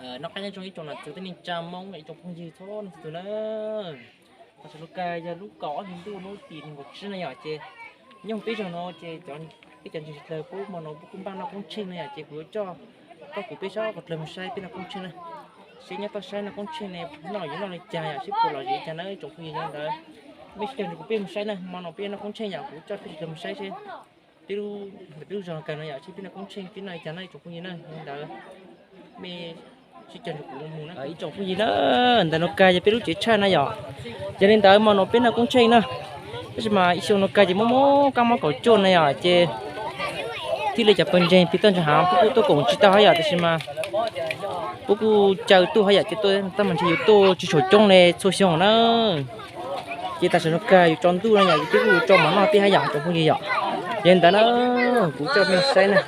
Noj qab nyob zoo ib tsoom niam txiv tij neej tsa Hmoob ib tsoom phooj ywg txhua leej txhua tus na. Tam sim no kag yog lub kaum ob hlis ntuj lub tim nees nkaum tsib na yom, ces nyob peb zos no ces peb cov ntseeg tsis dlawg pub hmo no pub kuj npaj noj koob tsheej na yom, ces kuv yuav coj koj kuv peb sab qhov dlawg mus saib peb noj koob tsheej na. Seb nyob toj sab noj koob tsheej ne noj yuav noj li cas yom, seb puas lom zem li cas na ib tsoom phooj ywg. Yog li ntawd mej sib cog nrog kuv peb mus saib na, hmo no peb noj koob tsheej yom, kuv coj peb sib cog mus saib seb peb lub, ntawm peb lub zos no kag no yom, seb peb noj koob tsheej peb noj li cas na ib tsoom phooj ywg na. Yog li ntawd mej sib cog nrog kuv mus na ib tsoom phooj ywg na. Ntawm no kag yog peb lub tsev tshaj na yom. Yog li ntawd hmo no peb noj koob tsheej na, tab sis mas ib xyoo no kag ces muaj muaj kab mob kaum cuaj na yom, ces thiaj li cov pawg ntseeg peb toj ntseeg hav peb kuj tuaj koom tsis tau hab yom, tab sis mas peb kuj caw tuaj hab yom, ces tuaj tab mas ntshe yuav tuaj tsis tshua coob li txhua xyoo na. Ces tam sim no kag yuav tsaus ntuj no yom, ces peb kuj yuav tso mov noj thiab hab yom tsoom phooj ywg yom. Yog li ntawd na, kuv coj mej saib na,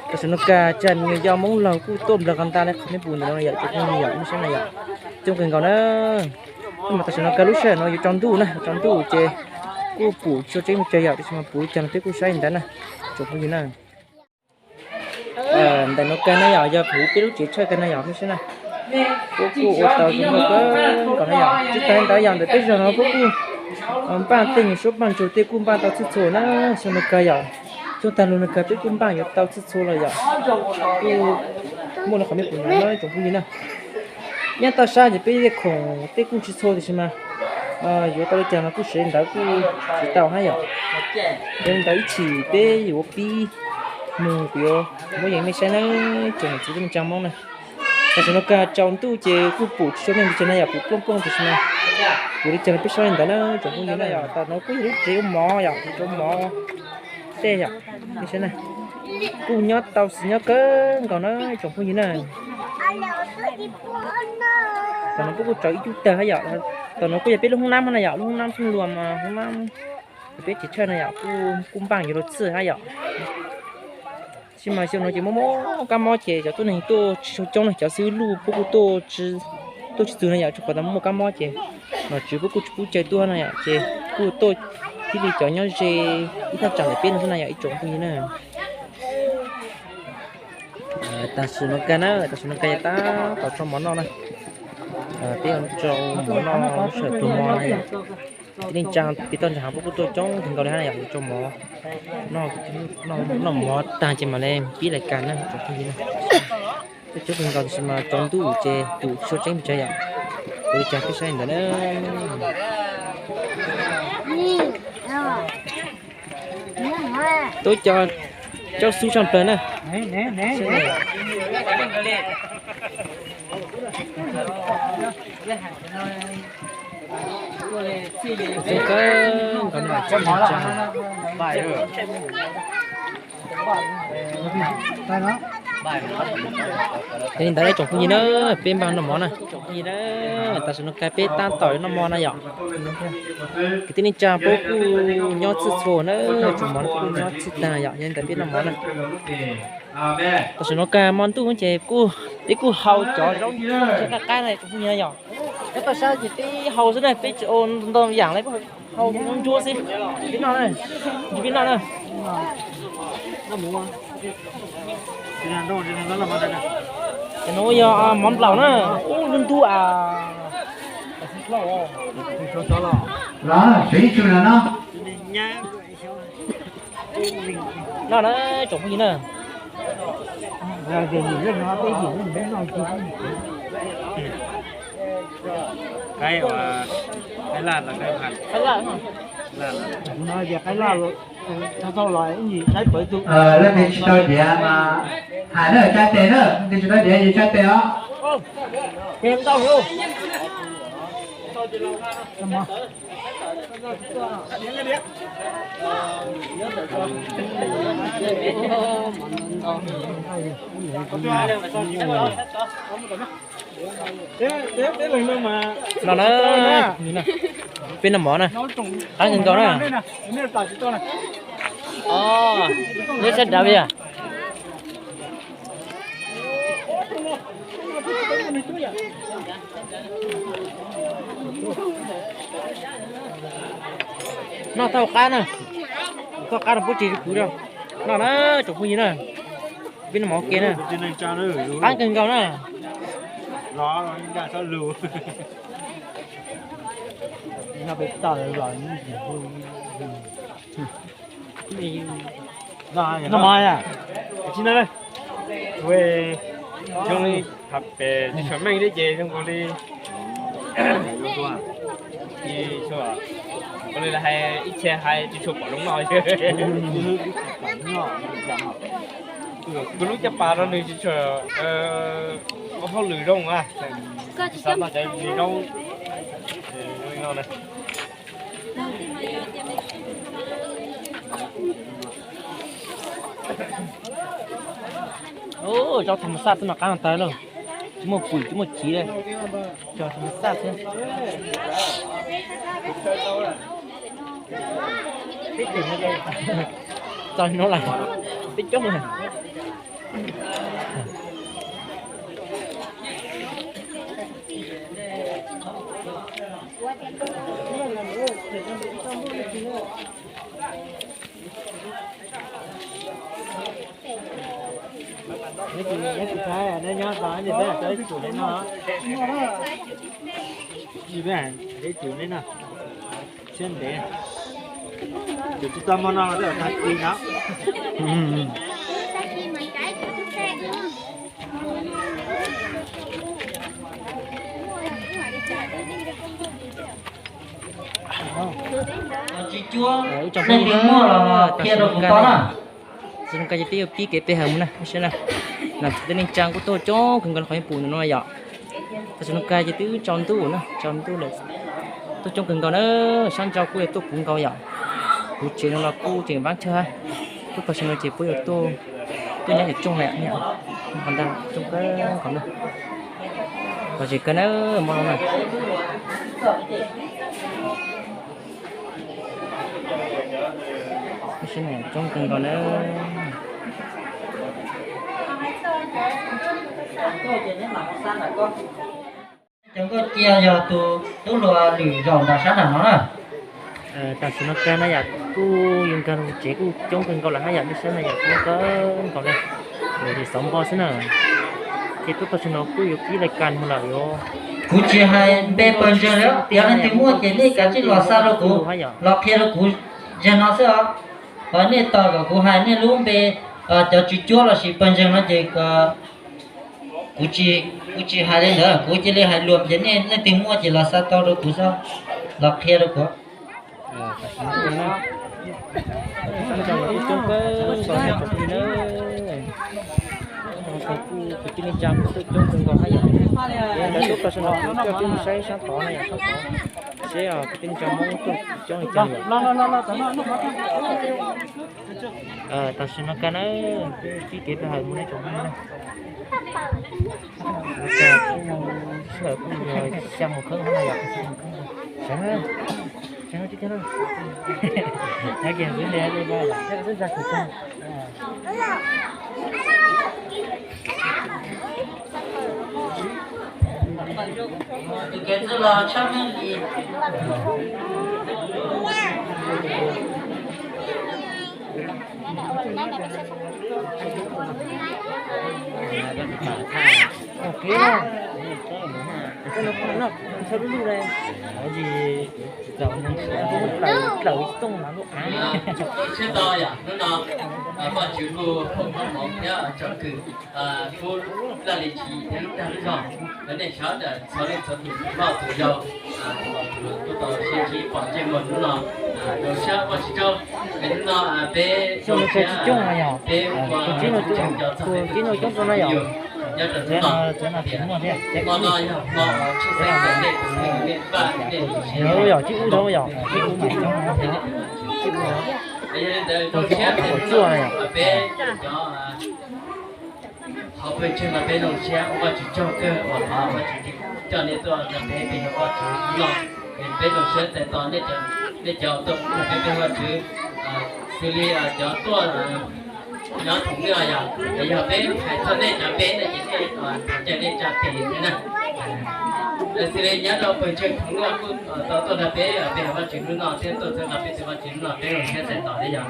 tam sim no kag tsam me nyuam yau Hmoob laug kuj tuaj nplawg qhov ntag li qhov mej pum ntawm no yom tsoom phooj ywg yom, mej saib na yom, coob kawg nkaus na. Mas tam sim no kag lub sij hawm no yuav tsaus ntuj na, yuav tsaus ntuj ces kuj pum tsis tshua tseeb pes tsawg yom, tab sis mas pum li cas no peb kuj saib li ntawd na tsoom phooj ywg na. Ntawm no kag na yom, yog kuv peb lub tsev tshaj kag na yom, mej saib na. Peb kuj ua tau zoo nkauj kawg nkaus na yom. Tsis tas li ntawd yog ntawm peb zos no peb kuj npaj tej nyuag suab paj ntsug tej kuj npaj tau txhij txhua na. Xyoo no kag yom, xyoo tag lug no kag peb kuj npaj yuav tau txhij txhua los yom. Kuj muaj li qhov mej pum no na tsoom phooj ywg na. Nyob toj sab ces peb yeej khoom tej kuj tsis txhua tiam sis mas yuav tau li cas mas kuj siv li ntawd kuj tsis tau hab yom. Yog li ntawd ib chim peb yuav ua pib mus kuv yuav muab yees mej saib na tsoom niam txiv tij neej tsa Hmoob na. Tam sim no kag tsaus ntuj ces kuj pum tsis tshua meej li cas na yom, pum plooj plooj tiam sis mas pum li cas los peb saib li ntawd na tsoom phooj ywg na. Tam no kuj yog lub tsev ua mov yom, tsev ua mov tej yom, mej saib na. Kuj nyob tau xis nyob kawg nkaus na tsoom phooj ywg na. Tam no peb kuj tsaws ib cub tawg hab yom. Tam no kuj yog peb lub hoob nab hab na yom, lub hoob nab xeeb luas mas hoob nab peb tsev tshaj na yom, kuj npaj yuav luag txhij hab yom. Tab sis mas xyoo no ces muaj muaj kab mob ces cov tuab neeg tuaj tsis tshua coob na, cov xib hwb luj peb kuj tuaj tsis txug na yom, rau qhov tas muaj kab mob ces nom tswv peb kuj tsis pub caw tuaj na yom, ces kuj tuaj tib li cov nyob ze ib thaj tsam ntawm peb no xwb na yom ib tsoom phooj ywg na. Tam sim no kag na, tam sim no kag yog tab tom tso mov noj na. Peb tso mov noj sawm pluag mov na yom. Tij neej tsa peb toj ntseeg hav peb kuj tuaj coob kawg nkaus li hab na yom, yuav tso mov noj mov tag ces mam li pib lais kas na tsoom phooj ywg na. Tuaj coob kawg nkaus tiam sis mas tsaus ntuj ces pum tsis tshua tseeb pes tsawg yom. Ua li cas peb saib li ntawd na. Tuaj cov caub xub tshaj plaws na. Yog li ntawd ib tsoom phooj ywg na, peb npaj noj mov na tsoom phooj ywg na. Tam sim no kag peb tab tom noj mov na yom. Kwv tij neej tsa peb kuj nyob txhij txhua na, tsoom mov no peb kuj nyob txhij tag yom, yog li ntawd peb noj mov na. Tam sim no kag hmo ntuj ces kuj, peb kuj hau cov zaub ntsuab qab qab na tsoom phooj ywg na yom. Nyob toj sab ces peb hau xwb na, peb tsis ua ntau yam li, hau ntsuab xwb. Peb noj na, peb noj na. Ces nuav yog mov nplaum na, ub lub ntub as. Los, sawv ib tsu no no. Noj na tsoom phooj ywg na. Leej twg tsis tau diav mas hais na, tsa tes na, leej twg tsis tau diav yus tsa tes os. No na, peb noj mov na, qab kawg nkaus na. Neb sab nrad yog noj tau qab na, tau qab no puab tsis kuv no. Noj na tsoom phooj ywg na, peb noj mov ke na, qab kawg nkaus na. Los ncaj sab lug. No peb tawm los no mas, tsis no, xyoo li, tsis tshua meej thiab ces zoo nkaus li, ua li hais ib txhia hais tsis tshua pom zoo noj. Kuv lub caj pas no nws tsis tshua ua hauj lwm zoo a, xav noj cov zoo zoo no. Cov tham xaj twb no qab tag lawm, tsis muaj pwm tsis muaj chiv li, cov tham xaj xwb. Txog no lawm, peb coob lawm. Neb tsis thaij, neb nyob tos ib pliag peb tso ib tsum neb noj. Ib pliag peb ib tsum neb noj. Siab ntev. Tus tsis tau hmo no los tag kis no. Tsis cuab, leej twg muaj los qhia rau kuv tau na. Tam sim no ces twb yuav pib kev pe hawm mus na, saib na. Nam txiv tej neej tsa kuj tuaj coob kawg nkaus qhov yeej pum ntawm no yom. Tam sim no ces twb tsaus ntuj na, tsaus ntuj lawm, tuaj coob kawg nkaus na. Sab nraud kuj yuav tuaj puv nkaus yom. Kuv tsev no los kuj tseem vaab tshaj, tuaj tam sim no ces puab yuav tuaj, tuaj nyob cov rooj lawm, qhov ntawd coob kawg nkaus na. Los tseem kawg na, hmo no na. Coob kawg nkaus na. Cov nkauj cia yog tus tub hluas lwm zaum nram sab nram no na. Tam sim no kag na yom, kuj yus nkag lug tsev kuj coob kawg nkaus lawm hab yom, nej saib na yom, coob kawg nkaus li, lawv tseem xauv npoj xwb na. Ces tuaj txog tam sim no kuj yuav pib laj kas mus lawm yuav. Kuv tsis hais npe pawg ntseeg li, yog leej twg muaj ces nej kav tsij los xa rau kuv, los qhia rau kuv zaum no xwb os. Qhov nej tos kom kuv hais nej lub npe, cov tswv cuab lossis pawg ntseeg no ces kuv tsis, kuv tsis hais li ntawd, kuv cia li hais luam ces nej leej twg muaj ces los xa tau rau kuv xwb, los qhia rau kuv. Kwv tij neej tsa kuj tuaj coob kawg nkaus hab yom. Ces ntawd tuaj txog sab no kuv coj peb mus saib sab tod na yom, sab tod, seb kwv tij neej tsa Hmoob tuaj coob li cas yom. Tam sim no kag na, pib kev pe hawm mus na tsoom phooj ywg na. Sij hawm kuj yog xya moos kheeb na yom, xya moos kheeb. Tsev, tsev no tib tag na. Nyob kiag xwb li, li no yom, xwb tsa kuv tag. Tus kev txwj los tshaj meej li. Siab tau yom, hnub no Vajtswv kuj foom koob hmoov thiab tsom kwm pub laj lim tswv thiab lub dag lub zog, nej sawv daws txhua leej txhua tus, tus hlob tus yau, tuaj tau sib ntsib pom ntsej muag hnub no, zoo siab Vajtswv tsaug. Hnub no peb zoo siab, peb ua tus tseem cov txog peb tus tseem yug nyob rau hnub no. Hmo no yog hmo tshwj xeeb rau nej tus neeg nej Vaj nej tus siab, yog li ntawd zoo siab peb cov hauv pawg ntseeg no peb zoo siab ua Vajtswv tsaug kawg uas thov Vajtswv coj nej tuaj nrog peb pe hawm Vajtswv no. Peb zoo siab txais tos nej cov tuaj nrog peb pe hawm Vajtswv, xws li cov tuaj nyob Thoom Nuaj yom, yog peb hais txog nej cov npe no ces nej thov caw nej tsa tes thiab na. Xws li nyob rau pawg ntseeg Thoom Nuaj kuj tau tuaj nrog peb pe hawm Vajtswv hnub no thiab tuaj txhawb nqa peb tus Vajtswv hnub no peb zoo siab txais tos thiab yom.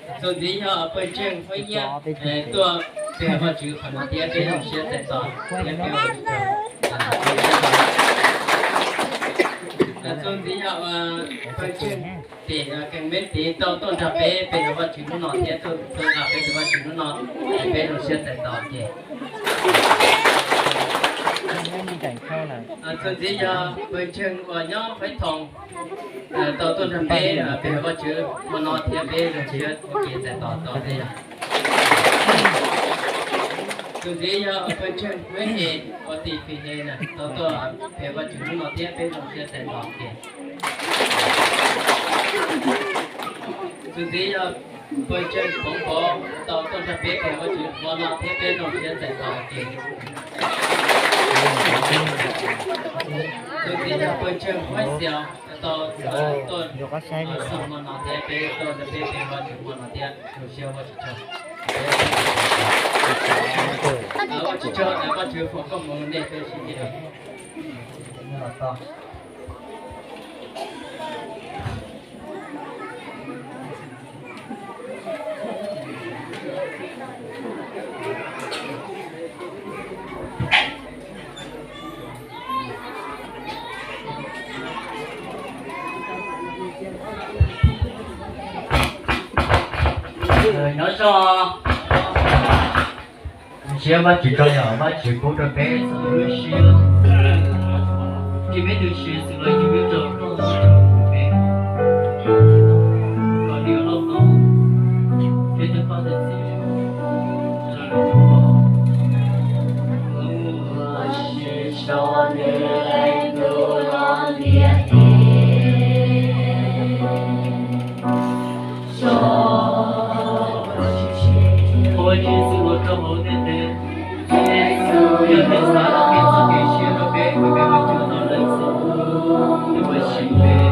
Txuas ntxiv yog pawg ntseeg Huab Nyiaj tuaj pe Vajtswv qhov no thiab peb zoo siab txais tos thiab peb ua tsaug. Txuas ntxiv yog pawg ntseeg tim Kees Meb Tiv tau tuaj nrog peb pe Vajtswv hnub no thiab tuaj nqa peb tus Vajtswv hnub no, peb zoo siab txais tos ces. Txuas ntxiv yog pawg ntseeg uas nyob Faib Thoom tau tuaj nrog peb pe Vajtswv hmo no thiab peb zoo siab ua ke txais tos tau thiab yog. Txuas ntxiv yog pawg ntseeg Huab Hes uas tim Fis Hes tau tuaj pe Vajtswv hnub no thiab peb zoo siab txais tos ua ke. Txuas ntxiv yog pawg ntseeg Pov Pov tau tuaj nrog peb pe Vajtswv hmo no thiab peb zoo siab txais tos ua ke. Txuas ntxiv yog pawg ntseeg Huab Xias tau tuaj xog hmo no thiab peb tuaj nrog peb pe Vajtswv hmo no thiab zoo siab ua tsaug. Ua tsaug, Vajtswv foom koob hmoov nej peb sib ntsib. Nyob zoo. Siab Vajtswv tso yog Vajtswv pub rau peb txhua lub siab. Tsis peb tus siav xwm los yug ib tsoom rau peb kom niam loj no peb tus poj tus txiv Ua tsis xwm los rau hauv ntiaj teb, yog peb xav los peb txoj kev siab rau peb, peb los cuag tau lawv txhua tus uas sim peb.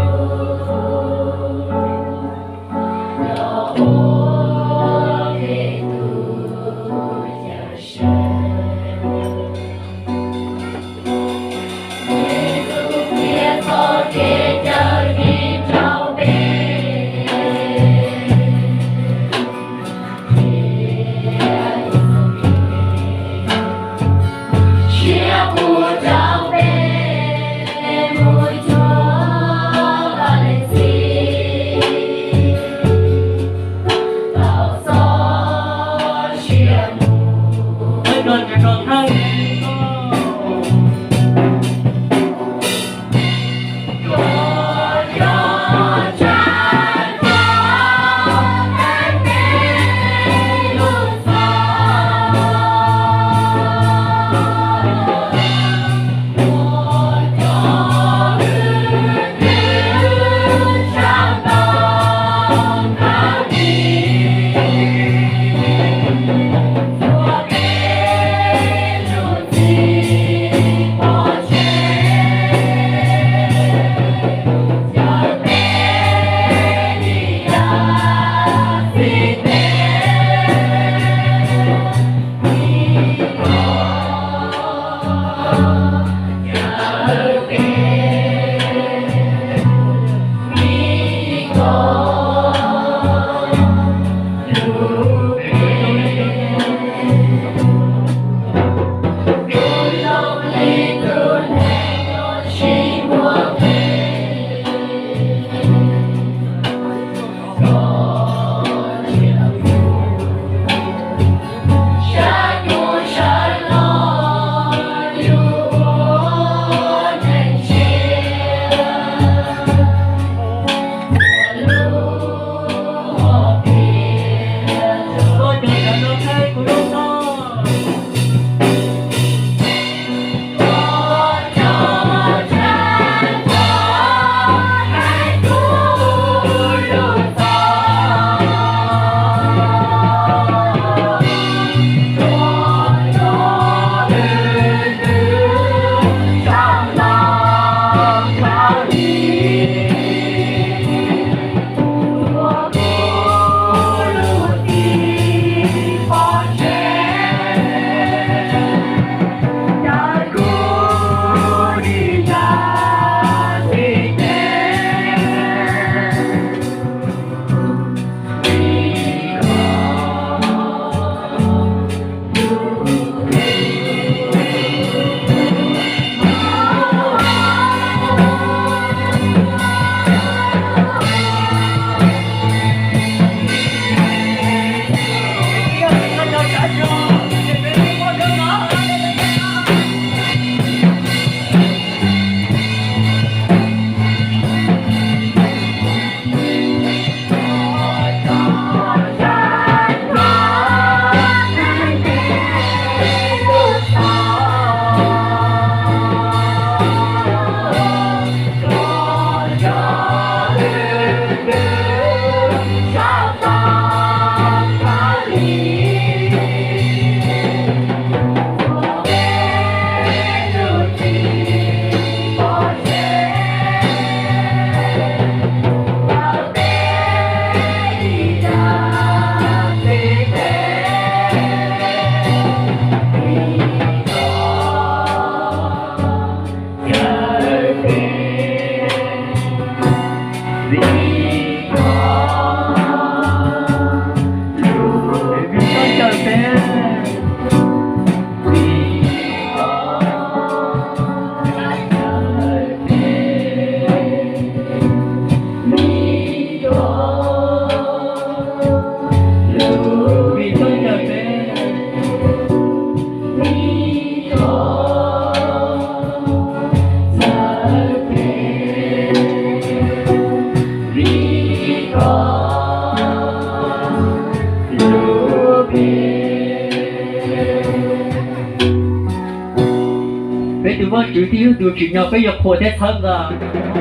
Vajtswv twb yog tus tsim nyog peb yuav qhuas thiab txhawb ntawd.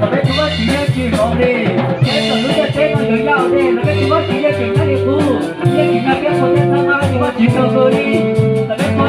Peb tus Vajtswv yeej tsis zoo li, peb txawm lub ntiaj teb no yuav yaj li los peb tus Vajtswv yeej tseem nyob li qub, yeej tsis nyob peb qhov teeb txhab mas peb tus Vajtswv txawj kawg li, peb tus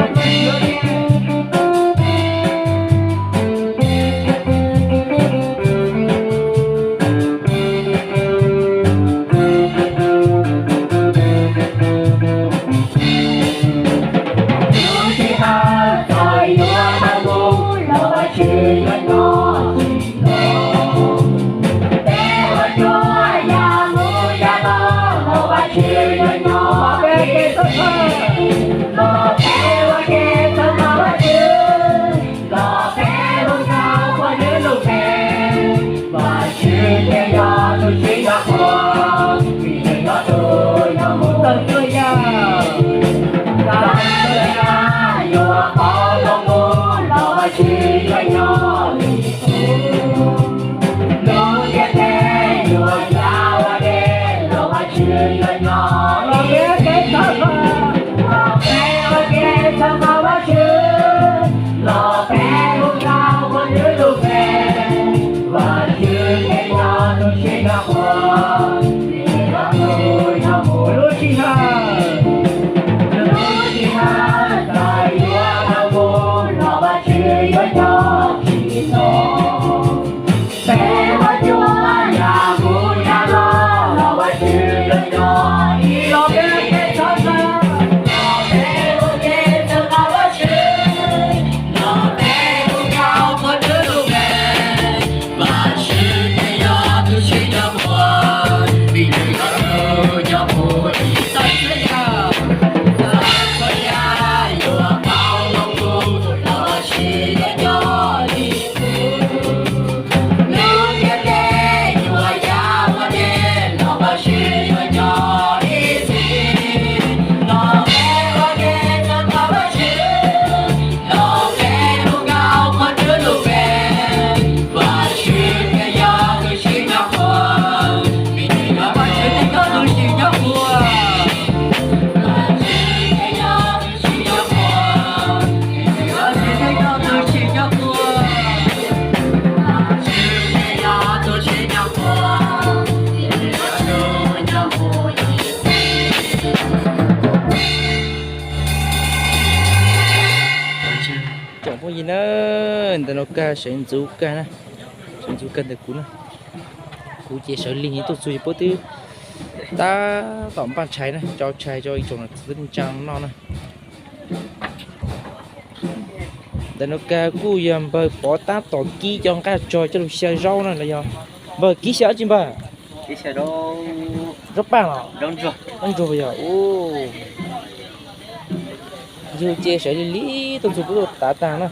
Vajtswv li. Los peb ua ke txog qhov, los peb ua ke txog qhov Vajtswv, los peb hu nkauj qhov Vajtswv lub npe, Vajtswv ces yog tus siab nyob qhua, vim yog tus nyob mus lub sij hawm, lub sij hawm txawm yuav tau mus los Vajtswv yuav nyob tsis tau. Peb ua cuab yam mus yam los los Vajtswv yuav nyob ib los peb ua ke txog qhov, los peb ua ke txog qhov Vajtswv, los peb hu nkauj qhov Vajtswv lub npe, Vajtswv ces yog tus siab nyob qhua, vim nws yog tus nyob mus ib txhia yam, txhua yam yuav tau los mus los Vajtswv yuav nyob ib hnub. Lub ntiaj teb yuav ya ua ke los Vajtswv yuav nyob ib txhis. Los peb ua ke txog qhov Vajtswv, los peb hu nkauj qhov Vajtswv lub npe, Vajtswv ces yog tus siab nyob qhua, vim nws yog Vajtswv ces yog tus siab nyob qhua. Tsoom phooj ywg na, ntawm no kag sawv ntxuv kag na, sawv ntxuv kag ntawm kuv na. Kuv ces sawv lig tuaj txug puab twb tab tom npaj tshais na, tso tshais rau ib tsoom niam txiv neej tsa noj na. Ntawm no kag kuj yog npawg Pov tab tom kib cov nqaj tsog coj lug xyaw zaub na los yog npawg kib xyaw dab tsi npawg? Zaub paj los? Zaub ntsuag yog. Yug ces sawv lig lig tuaj txug puab tuaj tav taag na.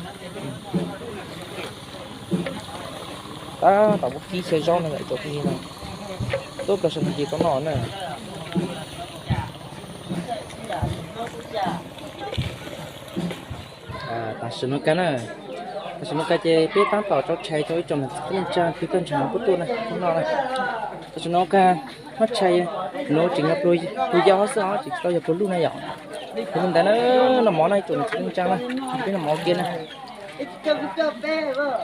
Tab tom muab kib xyaw zaub no yom, tsoom phooj ywg na. Tuaj plaws sawv ntxov ces tau noj na. Tam sim no kag na, tam sim no kag ces peb tab tom tso tshais rau ib tsoom niam txiv neej tsa kwv tij neej tsa puab tuaj na, tuaj noj na. Tam sim no kag muab tshais no tseem yog pluag yau xwb os, tseem tsis tau yog pluag luj na yom. Yog li ntawd na, noj mov na ib tsoom niam txiv neej tsa na, peb noj mov ua ke na.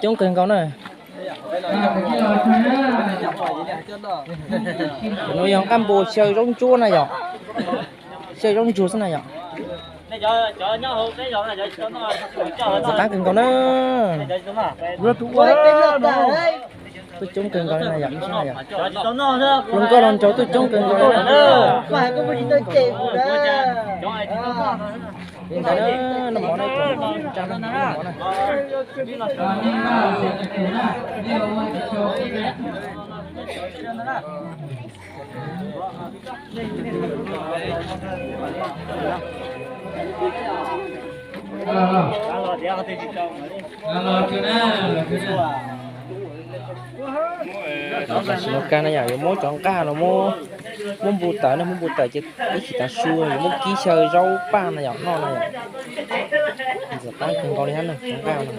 Coob kawg nkaus na. Cov no yog nqaj npua xyaw zaub ntsuab na yom, xyaw zaub ntsuag xwb na yom. Ntxim qab kawg nkaus na. Tuaj coob kawg nkaus li na yom, hluas nkauj hluas nraug tuaj coob kawg nkaus li na. Li ntawd na, noj mov na, noj mov na. Tam sim no kag na yom, yuav muab cov nqaj no muab npu tawm na, muab npu tawm ces ib chim tav su yuav muab kib xyaw zaub paj na yom, noj na yom. Ntxim qab kawg nkaus li hab na, cov nqaj no.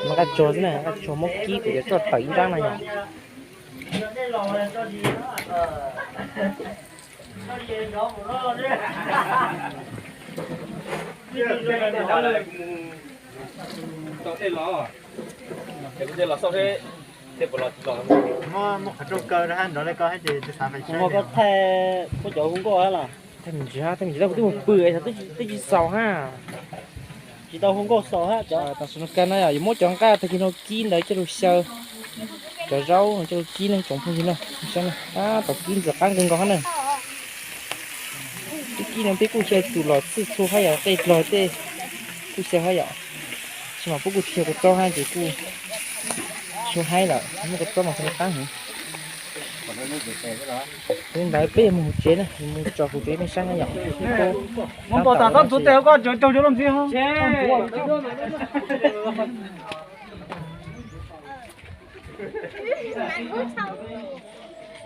Nqaj tsog xwb na, nqaj tsog muab kib kuv yuav coj tawm ib nrab na yom. Muab qhov rooj kaw rau hab nrov le ko hab ces xav fais tsheb. Thaij me ntsis hab, thaij me ntsis, kuv twb mus pw es twb tsis xaus hab. Tsis tau hu nkauj xaus hab. Tam sim no kag na yom, yuav muab cov nqaj tag kis no kib ntawd coj lug xyaw. Cov zaub coj lug kib na tsoom phooj ywg na, saib na, tab tom kib ntxim qab kawg nkaus hab na. Kib kib no peb kuj xyaw txum los txhij txhua hab yom, tej dlog tej kuj xyaw hab yom. Tsis mas puab kuj tsis yog kua txob hab ces kuj tsis haib lawm, muaj kua txob mas tsis qab heev. Yog li ntawd peb yuav mus hauv tsev na, mus tso hauv tsev mej saib na yom.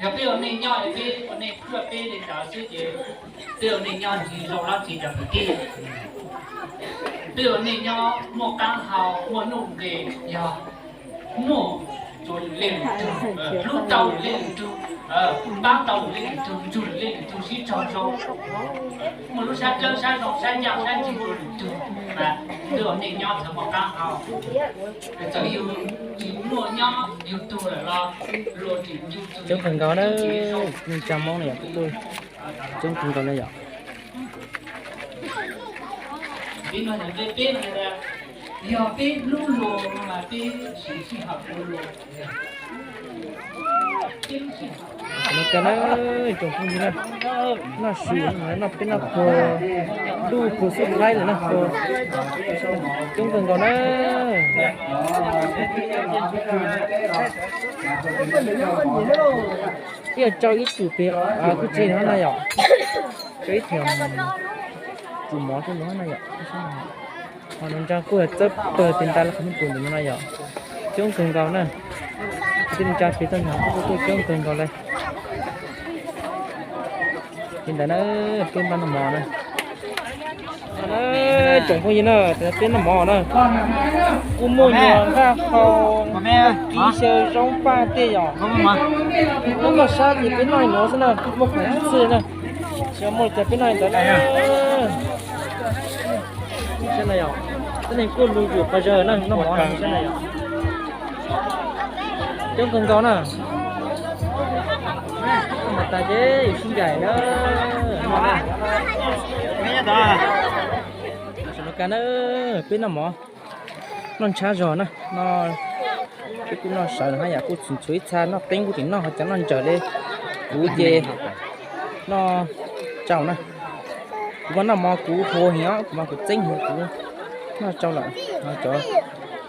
Yog peb ua neej nyob, peb ua neej tuaj peb le ntawd xwb ces peb ua neej nyob tsis zoo dab tsi cov kwv tij. Peb ua neej nyob muaj qaab hau, muaj nuj nqis, yog muaj Lwm leej lwm tug, hlub tau lwm leej lwm tug, pab tau lwm leej lwm tug, ntsug lwm leej lwm tug sib tog zoo. Muaj lub sab dlawb sab zoo sab ncaj sab ncig rua lwm tug, mas twb ua neej nyob txhawm mos qab hau. Txawm yug tsis muaj nyob yug tug lawm los luag tseem ncu txug. Coob kawg nkaus na, neej tsa Moob no yom, coob kawg nkaus na yom. Yog peb hlub luag no mas peb siv sij hawm ua luag. Noj su, noj peb noj puag, ntuj puag xub thaib lawm na, coob kawg nkaus na. Ib yog tsau ib tug pem kuj tseg no na yom, tsau ib tug tsum mov rau no na yom. Ho nws ntsa kuj yog txawb pawg tes ntais lawv qhov me pum ntawm no na yom, coob kawg nkaus na. Kwv tij neej tsa pem toj ntag kuj tuaj coob kawg nkaus lawm. Li ntawd na, peb npaj noj mov na. Tsoom phooj ywg na, peb noj mov na, kuj muaj nyuag nqaj hau, kib xyaw, zaub paj tej yom. Lub noj sab ces peb noj li no xwb na, muaj qhov ib txhij na, tsis muaj li cas peb noj li ntawd na. Saib na yom, tib neeg kuj lug zuj qhov zawg na, noj mov na, saib na yom. Coob kawg nkaus na. Mas tas ces yus sib ncaim na. Tam sim no kag na, peb noj mov, noj ntshab zog na, no peb kuj noj sawv no hab yom, kuj txhua ib txha noj qeeb kuj tseem noj, ho cov noj ntsawm li kuv ces noj tsau na. Kuv mas noj mov kuv huv heev os, kuv mas kuv txeeb heev, kuv noj tsau lawm. Cov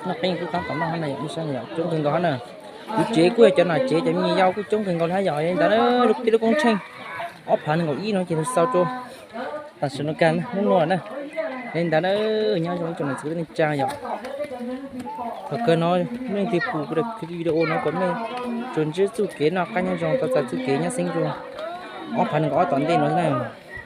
noj qeeb kuj tab tom noj hab na yom, ib sab yom, coob kawg nkaus hab na. Kuv tsev kuj yog cov nom tsev cov me nyuam yaus kuj coob kawg nkaus li hab yom, li ntawd na, peb lub koob tsheej ob phav nees nkaum ib no ces nws xaus rua tam sim no kag hnub no na. Li ntawd na, nyob zoo ib tsoom niam txiv kwv tij neej tsa yom. Thaum kawg no mej leej twg pum kuv daim video no kom mej tsuas ntsib txuj kev noj qab nyob zoo, tau txais txuj kev nyab xeeb rua ob phav nees nkaum ob tom ntej no na.